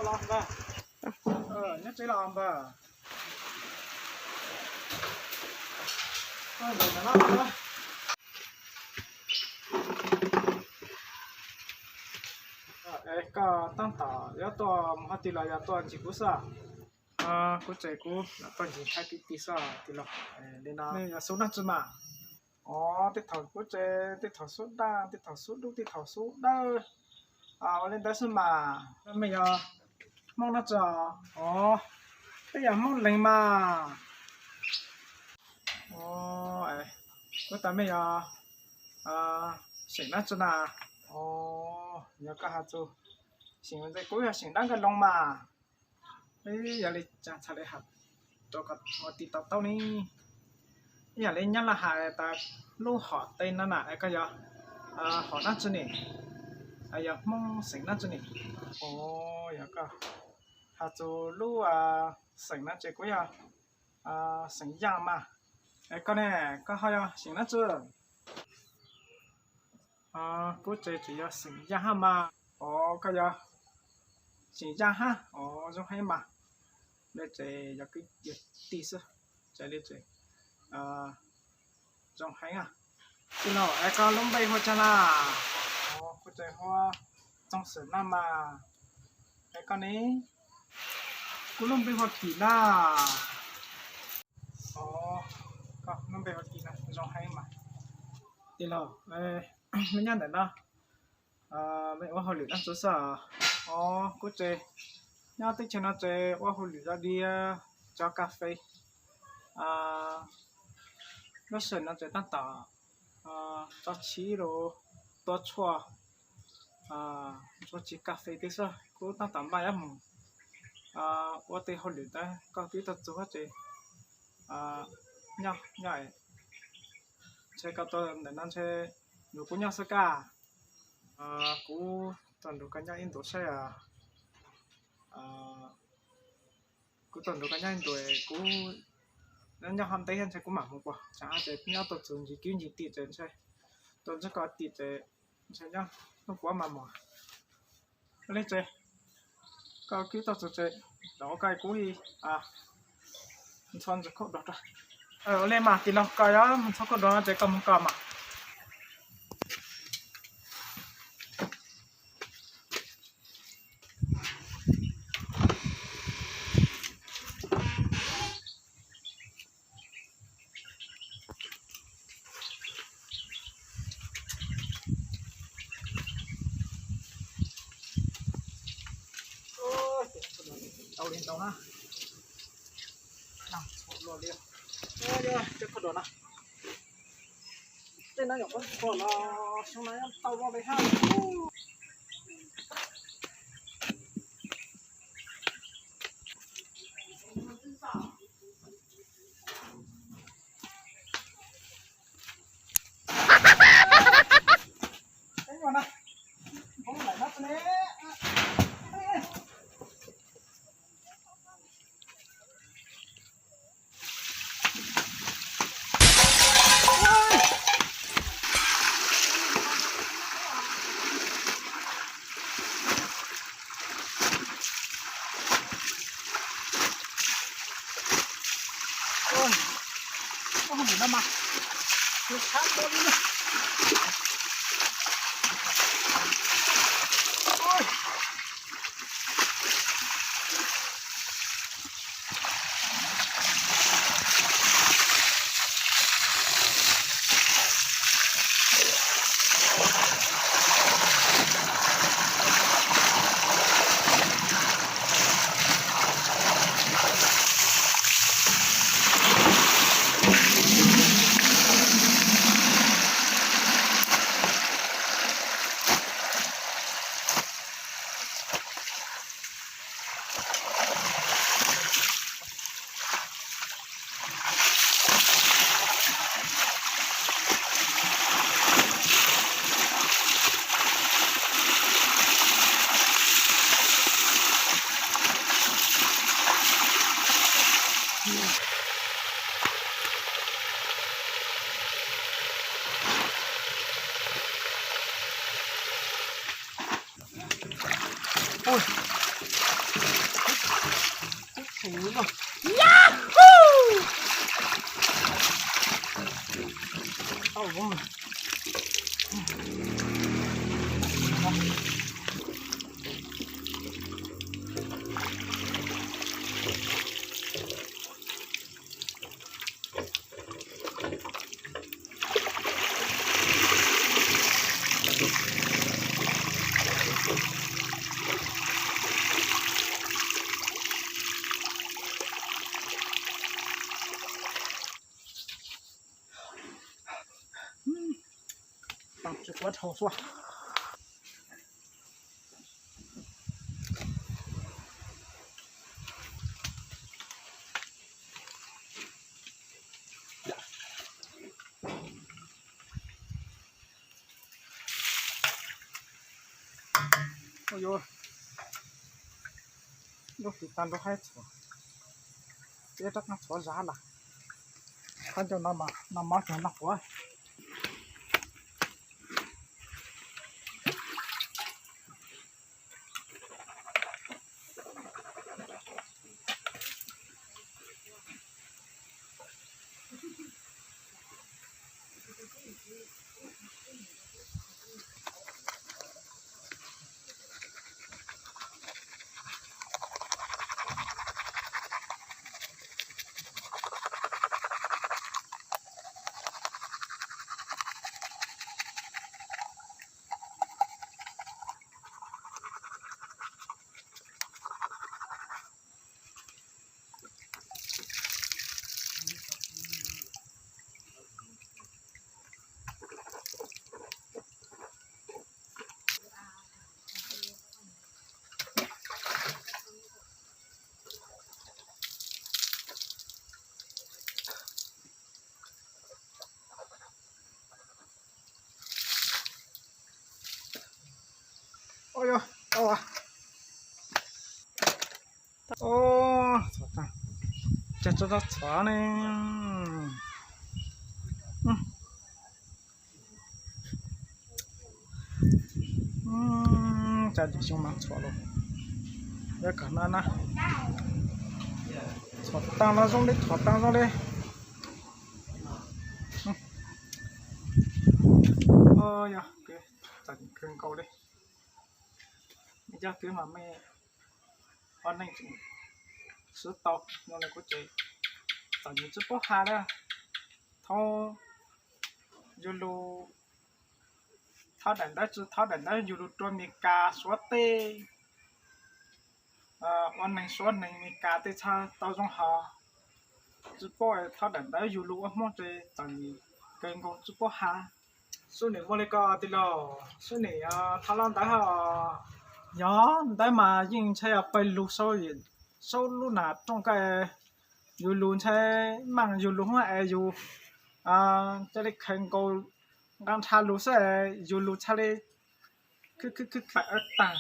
Nyob tsev los npawg. Koj tab tom yuav tuaj mus hov twg los yog tuaj ncig kuv xwb? Kuv ces kuv los tuaj ncig hab tib tib xwb tij laug. Li no nej yog xub dab tsi mas? Os, tej thaum kuv ces tej thaum xub daj, tej thaum xub dub, tej thaum xub dawb. Ua li ntawd xwb mas. Mej yog Hmoob dab tsi os? Os, peb yog Hmoob Leeg mas. Kuv tas mej yog xeem dab tsi na? Os, yog koj has txug xeem ntawd kuv yog xeem dab Nkaj Loos mas. Yog li cas txhad li has rau koj ua tij to taub ne? Yog li nyob laj hais tas lub hom teb no na es koj yog hom dab tsi ne? Yog Hmoob xeem dab tsi ne? Os, yog koj has txug lub xeem no ces kuv yog xeem Yaaj mas. Es koj ne, koj ho yog xeem dab tsi? Kuv ces tseem yog xeem Yaaj hab mas. Os, koj yog xeem Yaaj hab, os zoo heev mas. Li ces yog kwv yog tij xwb, ces li ces zoo heev. Tij laug, es koj lub npe hu caag na? Kuv ces hu Txooj Xwm na mas. Es koj ne? Kuv lub npe hu Kim na. Os, koj lub npe hu Kim na, zoo heev mas. Tij laug, mej nyob ntawm no mej ua hauj lwm dlaab tsi xwb? Os, kuv ces nyob teb chaws no ces ua hauj lwm dog dig, tso kas fes. Lub sij hawm no ces tab tom tso tshib los tua tshuaj, ntsuab txiv kas fes tib xwb. Kuv tab tom npaj yuav mus ua tej hauj lwm ntawd, koj kwv tuaj txug ces nyob nyob, ntshe koj tuaj ntawm no ntshe yuav kuv nyob xwb kab. Kuv tuaj nrug koj nyob ib ntus saib. Kuv tuaj nrug koj nyob ib ntus, kuv nyob hov ntev ntshe kuv mam mus puas tsam ces nyob tuaj txug ncig kwv ncig tij ces ntshe tuaj ntsib koj tim ces ntshe nyob hnub puav mas mus. Li ces koj kwv tuaj txug ces los koj kuv ntxhua ntxhua khaub dua rau. Ua li mas tij laug, koj yuav mus ntxhua khaub dua no ces koj mus koj mas. Tau li ntau na. Txhua luaj li. Cov khaub dua no, tej no yog qhov txhua los xyoo no tau luaj li hab. Tsis quav dhau xwb. Ua yuav lub tis tag nrho haib txhuam, peb rov qab txhuam zab lawm. Qab ncauj no mas noj mov tsuag noj quav. Ua yog, tau. Ua, txhuam tag, cas tso tau txhuam ne. Cas dim xyoo mas txhuam los, yog kom no na, txhuam tag no zoo li, txhuam tag zoo li. Yog, txom nyem kawg nkaus li. Yog kawg mas mej ua neej tseem swb tau no los kuj ces txom nyem tsis paub hais li. Thaum yus lug thov daim ntawv, tsis thov daim ntawv yus lug rua Mes Kas, Suav teb, ua neeg Suav neeg Mes Kas tej txhaj tau zoo hov. Tsis paub thov daim ntawv yus lug ua Hmoob ces txom nyem kawg nkaus tsis paub hais. Sub nim muaj li ko tij laug, sub nim thov lub ntawv hab. Yog ntawv mas yeej ntshai pawg lug, saub lub nas rooj ko, yus lug ntshai maaj yus lug hab es yus ca le khaws nkaus nqa nrha lug xwb, yus lug txhaj le khwb khwb khwb khwb taag,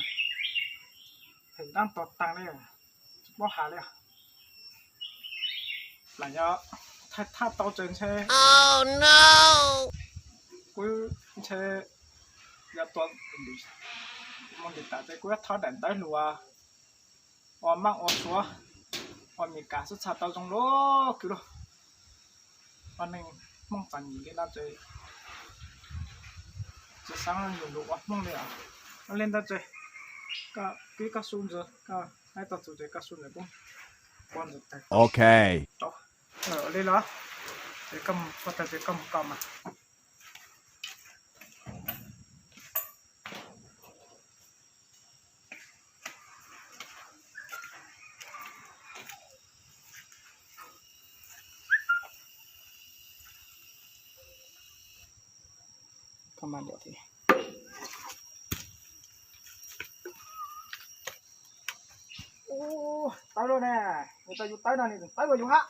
phem dlaab tog taag li, tsis paub has li. Lam yog thaij thaj tau tsev ntshai, kuv ntshai yog tua mus ntim tas ces kuv yuav thov daim ntawv lug ua Hmoob ua Suav, ua Mes Kas xwb txhaj tau zoo lug kws lug. Ua neeg Hmoob txom nyem li no ces tsis xaav yus lug ua Hmoob li os. Ua li ntawd ces koj pib koj sub ntxiv, koj hais tau txug ces koj sub ntxiv kuv pua ntxiv tag. Ok. Ua li los, ces koj mus pua tag ces koj mus koj mas. Ub, tawv lawm ne, yus tau yus tawv no nws tseem tawv dua yus hab.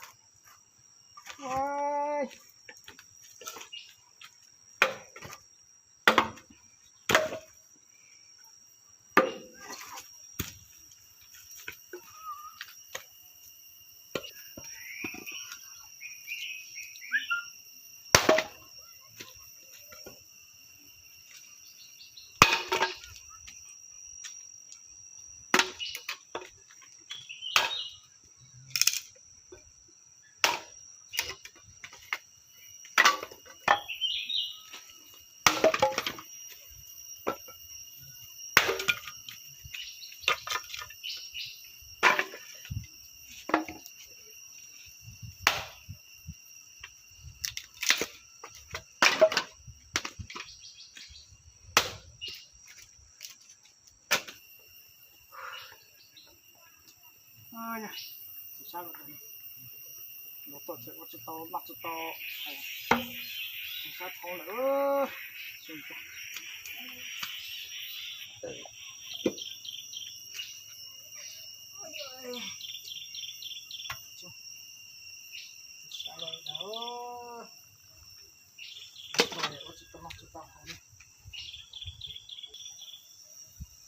Tuaj tseem ua tsis tau, noj tsis tau, tsis sab dhau lawm.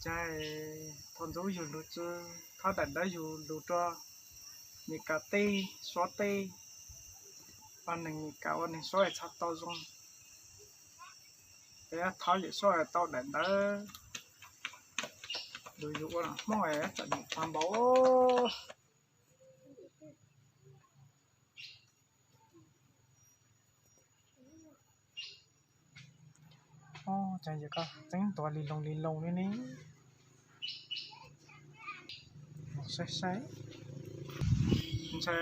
Ces thaum ntxov yus lug tsi, thaub daim ntawv yus lug rua Mes Kas teb, Suav teb, ua neeg Mes Kas ua neeg Suav es txhaj tau zoo. Es thov yawm Suav tau daim ntawv lug yug ua Hmoob es txom nyem tag npaum. Ces yog koj txeeb tuav li loo li loo li ne. Mus saib saib. Ntshe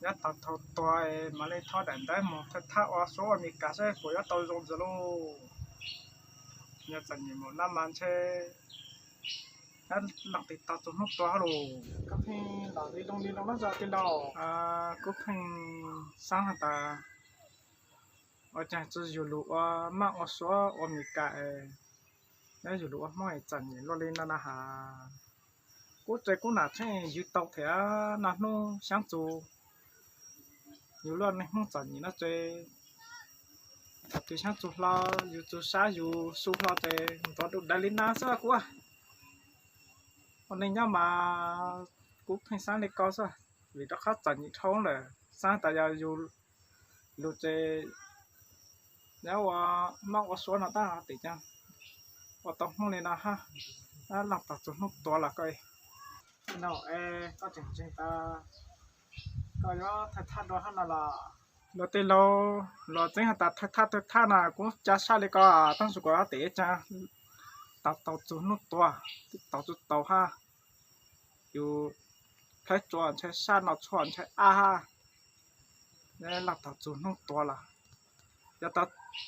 nyob tau thaum tuag es mam li thov daim ntawv mus thawj thaj ua Suav ua Mes Kas saib puas yuav tau zoo ntxiv lauj. Yog txom nyem mus no mas ntshe nyob leej twg tau txug hnub tuag lawm. Koj pheej los li loo li loo no zog tij laug? Kuv pheej xaav has tas ua caag tsi yug lug ua maj ua Suav ua Mes Kas es nyob yug lug ua Hmoob es txom nyem luaj li no na has. Kuv tsev kuv nam tsheej yug tau thiab noj hnub xyaab txug, yug luaj neeg Hmoob txom nyem no ces thaum twg xyaab txug hlo, yug txug sab yug su hlo ces ntxuav du dawv li na xwb kuv. Ua neej nyob mas kuv pheej xaav li ko xwb, vim rau qhov txom nyem dhau lawm, xaav tas yog yug lug ces nyob ua maj ua Suav no tab tim caag ua tau Hmoob li no hab, leej twg tau txug hnub tuag los koj, koj tseem ntseeg tas koj yuav thawj thaj dua hab no los. Luag tej laug luag txeeb has tas thawj thaj thawj thaj na kuv ca saj li ko, tab sis kuv tim caag tau txug hnub tuag, tau txug tau hab, yus plhaib tsua ntshe saj no tshuaj ntshe ab hab, leej twg tau txug hnub tuag los. Yog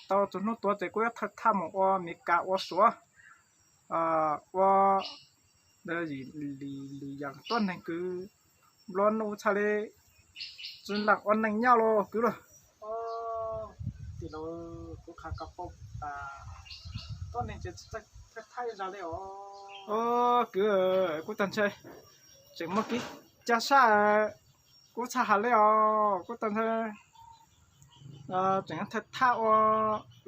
tau txug hnub tuag ces kuv yuav thawj thaj mus ua Mes Kas ua Suav, ua ntawd, yim yaam tuab neeg kws nplua nuj txhaj li tsi lam ua neej nyob los kwv lauj. Tim laus, kuv qha koj paub tas tuab neeg ces txawj thawj thaj ib zag li os. Kwv, kuv tag ntshe tseem muaj kev ca saj, kuv txhaj has li os, kuv tag ntshe tseem thawj thaj ua,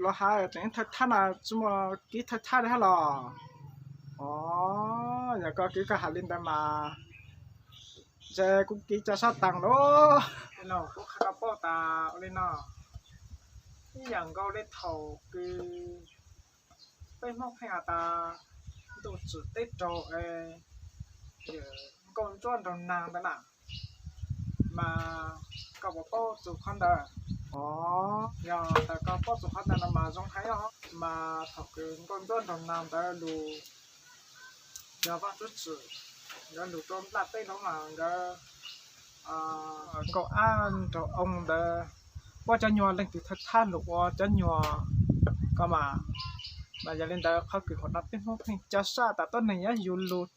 los has tseem thawj thaj na tsi muaj kev thawj thaj li hab los. Os, yog koj kev koj has li ntawd mas ntshe kuv kev ca sab taag lauj. Kuv qha koj paub tas ua li no, ib yaam nkaus li thaum kws peb Hmoob pheej has tas ntuj tsim teb raug es nkauj ntsuab nraug naag ntawd na, mas koj puas paub txug qhov ntawd? Os, yog tas koj paub txug qhov ntawd no mas zoo heev os. Mas thaum kws nkauj ntsuab nraug naag ntawd lug, yog Vaajtswv tsim, nkawd lug rua nplaj teb hlo mas nkawd, nkauj ab nraug oo ntawd, puab cov nyuag leej twg thawj thaj lug ua cov nyuag ko mas. Mas yog li ntawd qhov kws huv no peb Hmoob pheej ca saj tas tuab neeg yuav yug lug,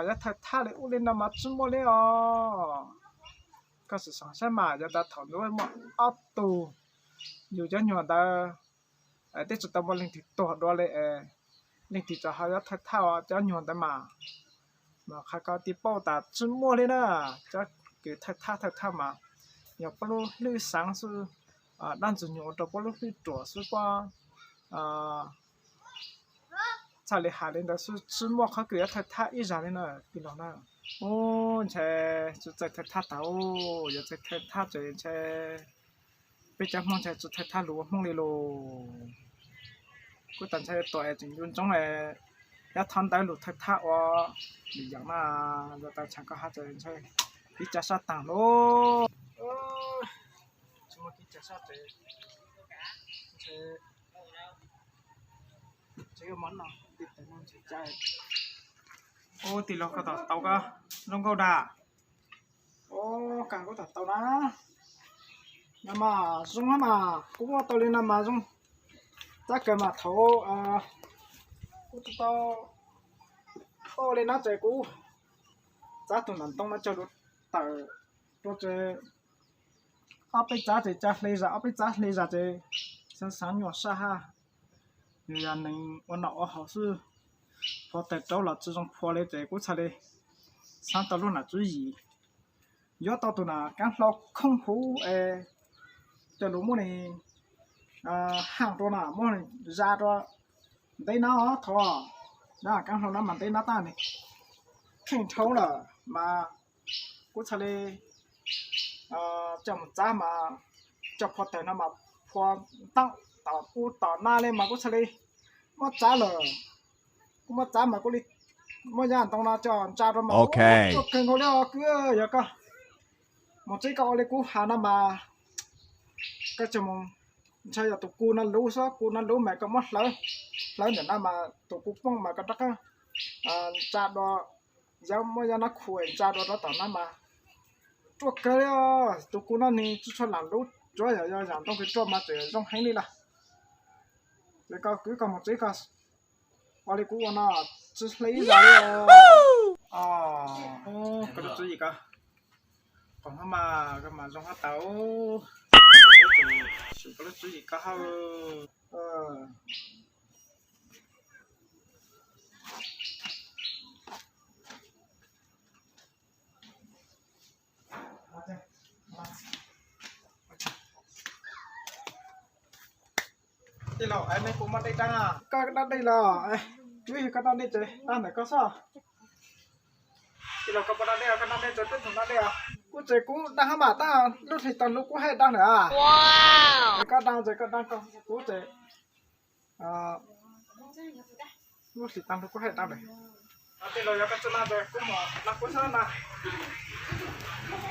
yuav thawj thaj li ub li no mas tsi muaj li os. Koj xaam xaam saib mas yog tas thaum ntawd muaj ob tug yug cov nyuag ntawd, twb tsi tau muaj leej twg tuag dua li, leej twg tseem ho yuav thawj thaj ua cov nyuag ntawd mas. Mas qha koj tij paub tas tsi muaj li na, cov kws thawj thaj thawj thaj mas yog puab lub hlwb xaav xwb, dab ntxwg nyoog ua rau puab lub hlwb ruam xwb puab txhaj li has li ntawd xwb, tsi muaj qhov kws yuav thawj thaj ib zag li na tij laug na. Ub, ntshe tsi txawj thawj thaj tas, yuav txawj thawj thaj ces ntshe peb cov Hmoob ntshe tsi thawj thaj lug ua Hmoob li lauj. Kuv tas ntshe tuam es tseem ncu ntsoov es yuav thov ntawv lug thawj thaj ua li yaam na, yog tas tshaav koj has tas ntshe kev ca sab taag lauj. Tsi muaj kev ca sab ces ntshe tsi yuav mov no, tij laug, koj tom tau koj zoo nkauj dag. Ub, koj tom tau na. No mas zoo hab mas, kuv muab tau li no mas zoo. Tab kav mas thaum kuv tau tau li no ces kuv txav tug nam ntoo no cog lug tawm rua ces Ob peb txab ces ca hle zam, ob peb txab hle zam ces xaav xaav nyuaj sab hab. Yog neeg ua nom ua haus xwb, phua tawg rau los tsi zoo phua li ces kuv txhaj li xaav tau lub nam tswv yim, yuav tau tus nam kaab hlau khoob huv es coj lug muab nws haaj rua na, muab nws zam rua ntev nab thov. Kaab hlau nab mas ntev nab tab nws kheej dhau lawm mas kuv txhaj li coj mus txav mas coj phua tawg no mas phua ntaub tom kuv tom nab li mas kuv txhaj li muab txav lawm. Kuv muab txav mas kuv li muab yav ntoo no coj ntsa rua mas tuaj kawg nkaus li os kwv. Yog koj moog txib koj ua li kuv has no mas koj tsuas moog, ntshai yog tus ku no luv xwb, ku no luv mas koj muab hlawv, hlawv ntawm no mas tus ku poob mas koj rov qab ntsa dua, yog muab yav no khu ntsa dua rau tom no mas ruaj kawg li. Tus ku no nws tsi tshua lam luv, tsuav yog yam ntoo kws ruaj mas tseem zoo heev li lawm. Ces koj kwv koj moog txib koj ua li kuv ua no tsi hle ib zag li. Koj lub tswv yim ko, qoom hab mas koj mas zoo hab tau, koj lub tswv yim ko hab. Tij laug, nej puas muaj dej dlaab? Koj dlaab dej los? Twb yog koj dlaab dej ces dlaab ntawm koj xwb. Tij laug, koj puas dlaab dej? Koj dlaab dej ces peb tug dlaab dej os. Kuv ces kuv dlaab hab mas, tab lub hlis taag lug kuv haj dlaab ntawm. Koj dlaab ces koj dlaab, kuv ces lub hlis taag lug kuv haj dlaab ntawm. Tij laug, yog koj tsi dlaab ces kuv mam dlaab kuv xwb na.